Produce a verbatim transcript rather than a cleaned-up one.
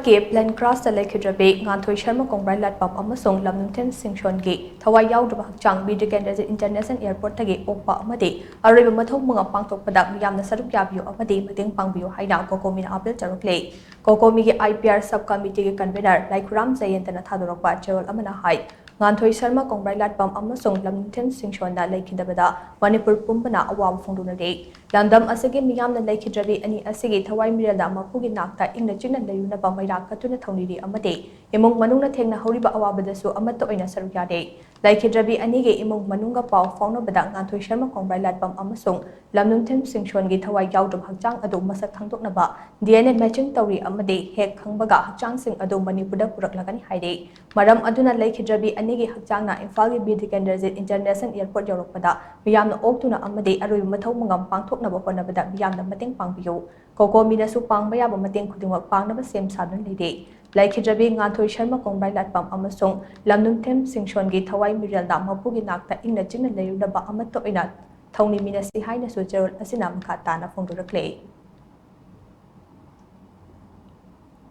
ꯀꯦ plane ꯀ꯭ꯔꯥꯁꯇ ꯂꯩꯈꯤꯗ꯭ꯔꯕꯤ ꯉꯥꯟꯊꯣꯏ ꯁꯔꯃ ꯀꯣꯡꯕ꯭ꯔꯥꯏ ꯂꯥꯠꯄꯝ ꯑꯃꯁꯨꯡ ꯂꯝꯅꯨꯡꯊꯦꯝ ꯁꯤꯡꯁꯣꯟꯒꯤ ꯊꯋꯥꯏ ꯌꯥꯎꯗꯕ ꯍꯛꯆꯥꯡ ꯕꯤꯔ ꯇꯤꯀꯦꯟꯗ꯭ꯔꯖꯤꯠ ꯏꯟꯇꯔꯅꯦꯁꯅꯦꯜ ꯑꯦꯌꯔꯄꯣꯔꯠꯇꯒꯤ ꯑꯣꯛꯄ ꯑꯃꯗꯤ ꯑꯔꯣꯏꯕ ꯃꯊꯧ ꯃꯉꯥ ꯄꯥꯡꯊꯣꯛꯄꯗ ꯃꯤꯌꯥꯝꯅ ꯁꯔꯨꯛ ꯌꯥꯕꯤꯌꯨ ꯑꯃꯗꯤ ꯃꯇꯦꯡ ꯄꯥꯡꯕꯤꯌꯨ ꯍꯥꯏꯅ ꯀꯣꯀꯣꯃꯤꯅ ꯑꯥꯄꯤꯜ ꯇꯧꯔꯛꯂꯤ꯫ ꯀꯣꯀꯣꯃꯤꯒꯤ ꯑꯥꯏ ꯄꯤ ꯑꯥꯔ ꯁꯕ ꯀꯃꯤꯇꯤꯒꯤ ꯀꯟꯚꯦꯅꯔ ꯂꯥꯏꯈꯨꯔꯥꯝ ꯖꯌꯦꯟꯇꯅ ꯊꯥꯗꯣꯔꯛꯄ ꯆꯦꯔꯣꯜ ꯑꯃꯅ ꯍꯥꯏ, ꯉꯥꯟꯊꯣꯏ ꯁꯔꯃ ꯀꯣꯡꯕ꯭ꯔꯥꯏ ꯂꯥꯠꯄꯝ ꯑꯃꯁꯨꯡ ꯂꯝꯅꯨꯡꯊꯦꯝ ꯁꯤꯡꯁꯣꯟꯅ ꯂꯩꯈꯤꯗꯕꯗ ꯃꯅꯤꯄꯨꯔ ꯄꯨꯝꯕꯅ ꯑꯋꯥꯕ ꯐꯣꯡꯗꯣꯛꯅꯔꯤ꯫ ꯂꯝꯗꯝ ꯑꯁꯤꯒꯤ ꯃꯤꯌꯥꯝꯅ ꯂꯩꯈꯤꯗ꯭ꯔꯕꯤ ꯑꯅꯤ ꯑꯁꯤꯒꯤ ꯊꯋꯥꯏ ꯃꯤꯔꯦꯜꯗ ꯃꯄꯨꯒꯤ ꯅꯥꯛꯇ ꯏꯪꯅ ꯆꯤꯛꯅ ꯂꯩꯔꯨꯅꯕ ꯃꯩꯔꯥ ꯀꯠꯇꯨꯅ ꯊꯧꯅꯤꯔꯤ ꯑꯃꯗꯤ ꯏꯃꯨꯡ ꯃꯅꯨꯡꯅ ꯊꯦꯡꯅꯍꯧꯔꯤꯕ ꯑꯋꯥꯕꯗꯁꯨ ꯑꯃꯠꯇ ꯑꯣꯏꯅ ꯁꯔꯨꯛ ꯌꯥꯔꯤ꯫ ꯂꯩꯈꯤꯗ꯭ꯔꯕꯤ ꯑꯅꯤꯒꯤ ꯏꯃꯨꯡ ꯃꯅꯨꯡꯒ ꯄꯥꯎ ꯐꯥꯎꯅꯕꯗ ꯉꯥꯟꯊꯣꯏ ꯁꯔꯃ ꯀꯣꯡꯕ꯭ꯔꯥꯏ ꯂꯥꯠꯄꯝ ꯑꯃꯁꯨꯡ ꯂꯝꯅꯨꯡꯊꯦꯝ ꯁꯤꯡꯁꯣꯟꯒꯤ ꯊꯋꯥꯏ ꯌꯥꯎꯗ꯭ꯔꯕ ꯍꯛꯆꯥꯡ ꯑꯗꯨ ꯃꯁꯛ ꯈꯪꯗꯣꯛꯅꯕ ꯗꯤ ꯑꯦꯟ ꯑꯦ ꯃꯦꯆꯤꯡ ꯇꯧꯔꯤ ꯑꯃꯗꯤ ꯍꯦꯛ ꯈꯪꯕꯒ ꯍꯛꯆꯥꯡꯁꯤꯡ ꯑꯗꯨ ꯃꯅꯤꯄꯨꯔꯗ ꯄꯨꯔꯛꯂꯒꯅꯤ ꯍꯥꯏꯔꯤ꯫ ꯃꯔꯝ ꯑꯗꯨꯅ ꯂꯩꯈꯤꯗ꯭ꯔꯕꯤ ꯑꯅꯤꯒꯤ ꯍꯛꯆꯥꯡꯅ ꯏꯝꯐꯥꯜꯒꯤ ꯕꯤꯔ ꯇꯤꯀꯦꯟꯗ꯭ꯔꯖꯤꯠ ꯏꯟꯇꯔꯅꯦꯁꯅꯦꯜ ꯑꯦꯌꯔꯄꯣꯔꯠ ꯌꯧꯔꯛꯄꯗ ꯃꯤꯌꯥꯝꯅ ꯑꯣꯛꯇꯨꯅ ꯑꯃꯗꯤ ꯑꯔꯣꯏꯕ ꯃꯊꯧ ꯃꯉꯝ ꯄꯥꯡꯊꯣꯛꯅꯕ ꯍꯣꯠꯅꯕꯗ ꯃꯤꯌꯥꯝꯅ ꯃꯇꯦꯡ ꯄꯥꯡꯕꯤꯌꯨ꯫ ꯀꯣꯀꯣꯃꯤꯅꯁꯨ ꯄꯥꯡꯕ ꯌꯥꯕ ꯃꯇꯦꯡ ꯈꯨꯗꯤꯡꯃꯛ ꯄꯥꯡꯅꯕ ꯁꯦꯝ ꯁꯥꯗꯨꯅ ꯂꯩꯔꯤ꯫ ꯂꯩꯈꯤꯗ꯭ꯔꯕꯤ ꯉꯥꯟꯊꯣꯏ ꯁꯔꯃ ꯀꯣꯡꯕ꯭ꯔꯥꯏ ꯂꯥꯠꯄꯝ ꯑꯃꯁꯨꯡ ꯂꯝꯅꯨꯡꯊꯦꯝ ꯁꯤꯡꯁꯣꯟꯒꯤ ꯊꯋꯥꯏ ꯃꯤꯔꯦꯜꯗ ꯃꯄꯨꯒꯤ ꯅꯥꯛꯇ ꯏꯪꯅ ꯆꯤꯛꯅ ꯂꯩꯔꯨꯅꯕ ꯑꯃꯠꯇ ꯑꯣꯏꯅ ꯊꯧꯅꯤꯃꯤꯟꯅꯁꯤ ꯍꯥꯏꯅꯁꯨ ꯆꯦꯔꯣꯜ ꯑꯁꯤꯅ ꯃꯈꯥ ꯇꯥꯅ ꯐꯣꯡꯗꯣꯔꯛꯂꯤ꯫